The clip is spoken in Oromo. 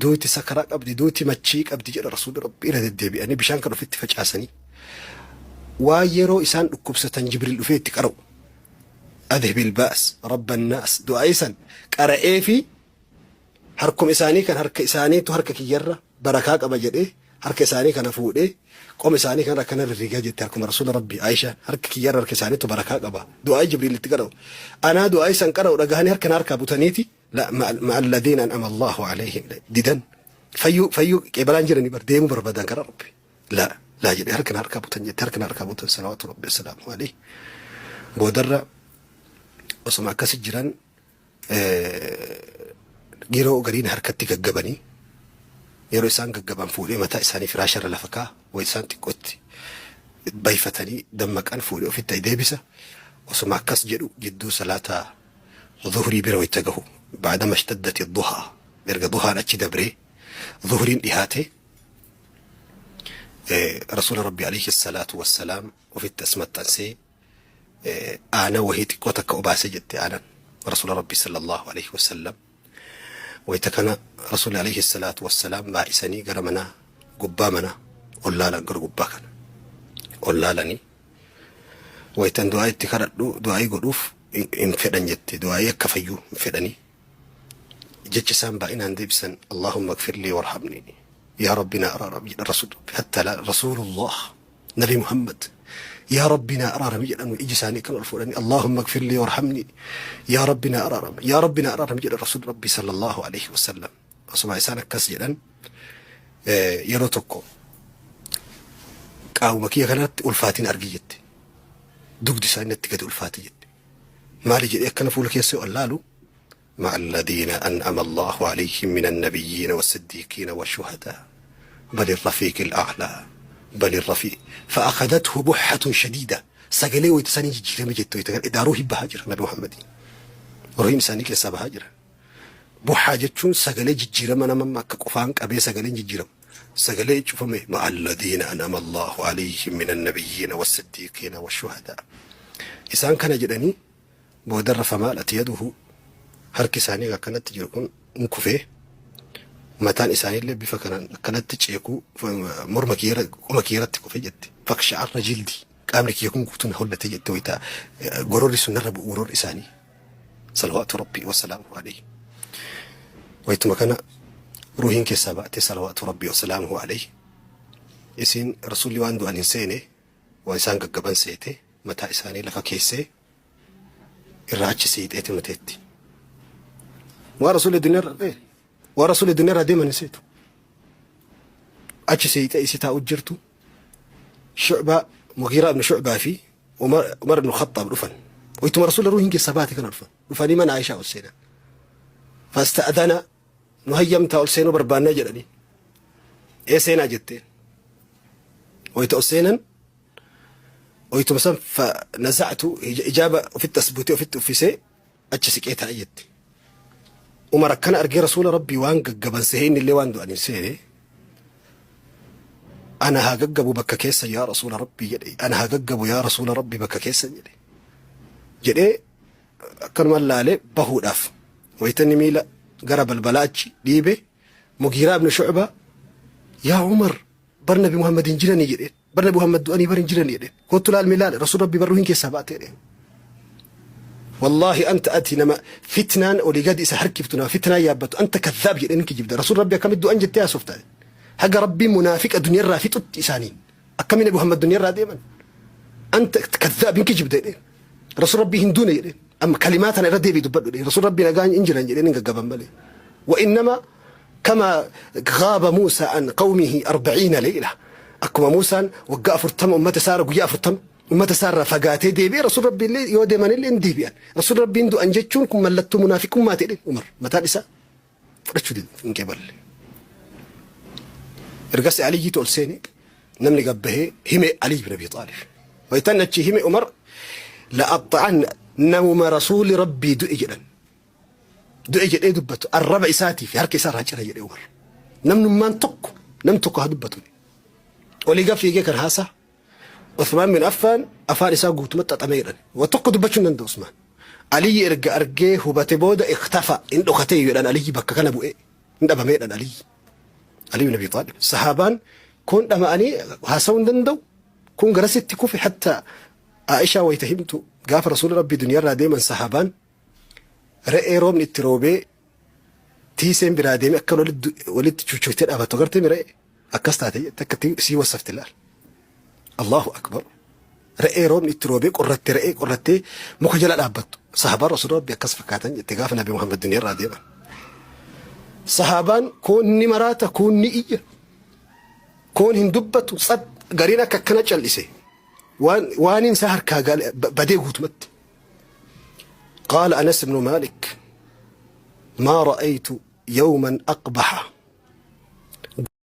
Duuti sakaraa qabdi, duuti machii qabdi jedha Rasuulli Rabbii irra deddeebi'anii bishaan kan ofitti facaasanii. Waan yeroo isaan dhukkubsatan Jibriil dhufee itti qara'u. Adhibil baas, rabban naas, du'aa'ii san qara'ee fi harkuma isaanii kan harka isaaniitu harka kiyyarra barakaa qaba jedhee harka isaanii kana fuudhee qoma isaanii kanarra akkana rirrigaa jette harkuma Rasuula Rabbii Aayishaan harka kiyyarra harka isaaniitu barakaa qaba. Du'aa'ii Jibriil itti qara'u. Anaa du'aa'ii san qara'u dhagahanii harka na harkaa butaniiti La ma'a alladhiina an'ama Allahu alayhim didan fayyuu fayyuu qeebalaan jiranii bar deemuu barbaadan karaa Rabbi la laa jedhee harka na harkaa butan jette harka na harkaa butan salawaatu Rabbi salaamu alayhi boodarra osoma akkasi jiran yeroo gariin harkatti gaggabanii yeroo isaan gaggaban fuudhee mataa isaanii firaasharra lafa kaa way isaan xiqqootti bayfatanii dammaqan fuudhee ofitti deebisa osoma akkas jedhu jidduu salaataa Zuhrii bira wayta gahu, ba'dama ishtaddati duhaa, erga duhaan achi dabree zuhriin dhihaate, Rasuula Rabbii alayhi salaatu wassalaam ofitti as maxxansee aanan wahii xiqqoo takka obaase jette aanan Rasuula Rabbii sallallahu alayhi wasallam. Wayta kana Rasuulli alayhi salaatu wassalaam baay'isanii gara manaa gubbaa manaa ol laalan gara gubbaa kana ol laalanii waytan du'aa itti kadhadhu du'aa'ii godhuuf hin fedhan jette du'aa'ii akka fayyuu hin fedhanii jecha isaan baay'inaan deebisan Allahumma gfirlii warhamnii yaa rabbi naa araarami jedhan rasuul rabbi hatta laa rasuulullah nabi Muhammad yaa rabbi naa araarami jedhan iji isaanii kan ol fuudhanii Allahumma gfirlii warhamnii yaa rabbi naa araarami yaa rabbi naa araarami jedhan rasuul rabbi sallallahu alaihi wasallam osuma isaan akkas jedhan yeroo tokko qaamuma kiyya kanatti ulfaatiin argi jette. Dugdi isaanii natti gadi ulfaate jette. Maali jedhee akkana fuula keessa yoo allaalu مع الذين أنعم الله عليهم من النبيين والصديقين والشهداء بل الرفيق الأعلى بل الرفيق فأخذته بحة شديدة sagalee wayita sanii jijjiirame jette wayita kana edaa ruuhi bahaa jira Nabi Muhammadiin ruuhiin isaanii keessaa bahaa jira. Buhaa jechuun sagalee jijjiirama nama amma akka qofaan qabee sagaleen jijjiiramu. Sagalee cufame ma'alladiina an'ama Allahu alayhim minan nabiyyiina wassiddiiqiina washuhadaa. Isaan kana jedhanii boodarra famaalat yaduhu harki isaanii akkanatti jiru kun hin kufee mataan isaaniillee bifa kanaan akkanatti ceekuu morma kiyyarra qoma kiyyarratti kufe jette. Faksha'arra jildii qaamni kiyya kun guutuun hollate jette wayita gororri sun narra bu'u gororri isaanii. Salawaatu Rabbii wasalaamuhu alayhi. Waytuma kana ruuhiin keessaa baate salawaatu Rabbii wasalaamuhu alayhi. Isiin rasuulli waan du'an hin seene waan isaan gaggaban seete mataa isaanii lafa keessee irraa achi siixeeti mateetti. Waan rasuulli duniyaa irra waan rasuulli duniyaa irraa deeman hin seetu. Achi siixee isi taa'u jirtu Shu'baa Mugiiraa ibn Shu'baa fi Umar Umar ibn Khaxxaab dhufan. Waytuma Rasuula ruuhiin keessaa baate kana dhufan. Dhufanii mana Aishaa ol seenan. Fasta'adana nu hayyamtaa ol seenuu barbaannaa jedhanii. Ee seenaa jetteen. Wayta ol seenan waytuma san nazactu ijaaba ofitti as butee ofitti uffisee achi siqee taa'e jette. Umar akkana argee Rasuula Rabbii waan gaggaban sehee inni illee waan du'an hin seene. Ana haa gaggabu bakka keessa yaa Rasuula Rabbii jedhe. Ana haa gaggabu yaa Rasuula Rabbii bakka keessa jedhe. Jedhee akkanuma laalee bahuudhaaf wayita inni miila gara balbalaa achi dhiibe Mugiiraa ibn Shu'baa yaa Umar bar Nabi Muhammad hin jiranii jedheen. Bar Nabi Muhammad du'anii bar hin jiranii jedheen. Kottu laal mee laal Rasuul Rabbii bar ruhiin keessaa baate jedheen. Wallaahi anta ati nama fitnaan olii gadi isa harkiftu nama fitnaan yaabbatu anta kadhaab jedheen hin kijibda. Rasuul Rabbii akkamitti du'an jettee haasofta. Haga Rabbiin munaafiqa duniyarraa fixutti isaaniin. Akkamiin Nabi Muhammad duniyarraa deeman. Anta kadhaab hin kijibda jedheen. Rasuul Rabbii hin duune jedheen. Amma kalimaa tana irra deebii dubbadhu jedheen. Rasuul Rabbii nagaa hin jiran jedheen hin gaggaban malee. Wa innama Kama gaaba Muusaa an qawmihi arba'iina leeyla. Akkuma Muusaan waggaa 40 ummata isaa irra guyyaa 40 ummata isaa irraa fagaatee deebi'e Rasuul Rabbii illee yoo deeman illee hin deebi'an. Rasuul Rabbiin du'an jechuun kun mallattoo munaafiqummaati jedhe Umar mataan isaa fudhachuu dide hin qeeballe. Ergasii Aliyyiitu ol seene namni gabbahee hime Aliy bin Abi Xaalib. Waytan achi hime Umar la'axxa'an namuma Rasuuli Rabbii du'e jedhan. Du'e jedhee dubbatu arraba isaatii fi harka isaa irraa cira jedhe Umar. Namnummaan tokko nam tokko haa dubbatu. Olii gad fiigee kan haasaa. Usmaan bin Affaan afaan isaa guutumatti xaxamee jedhan. Wa tokko dubbachuu hin danda'u Usmaan. Aliyyi erga argee hubate booda iktafa hin dhokatee jedhan Aliyyi bakka kana bu'ee. Hin dhabameedhaan Aliyyi. Aliyyu Nabi Xaalib. Sahaabaan kun dhama'anii haasa'uu hin danda'u. Kun garasitti kufe hatta Aishaa wayita himtu gaafa Rasuulli Rabbii duniyaarraa deeman sahaabaan re'ee roobni itti roobee tiiseen biraa deemee akkan walitti chuchoytee dhaabattu agartee mi re'ee akkas taate jette akka itti sii wassafte laal. Allahu akbar. Re'ee roobni itti roobee qorratte re'ee qorrattee muka jala dhaabbattu. Sahaabaan Rasuula Rabbii akkas fakkaatan jette gaafa Nabi Muhammad duniyaarraa deeman. Sahaabaan kuun ni maraata kuun ni iyya. Kuun hin dubbatu tsat gariin akka akkana callise. Waan waaniin isaa harkaa badee guutumatti. Qaala Anas ibnu Maalik maa ra'aytu yawman aqbaha.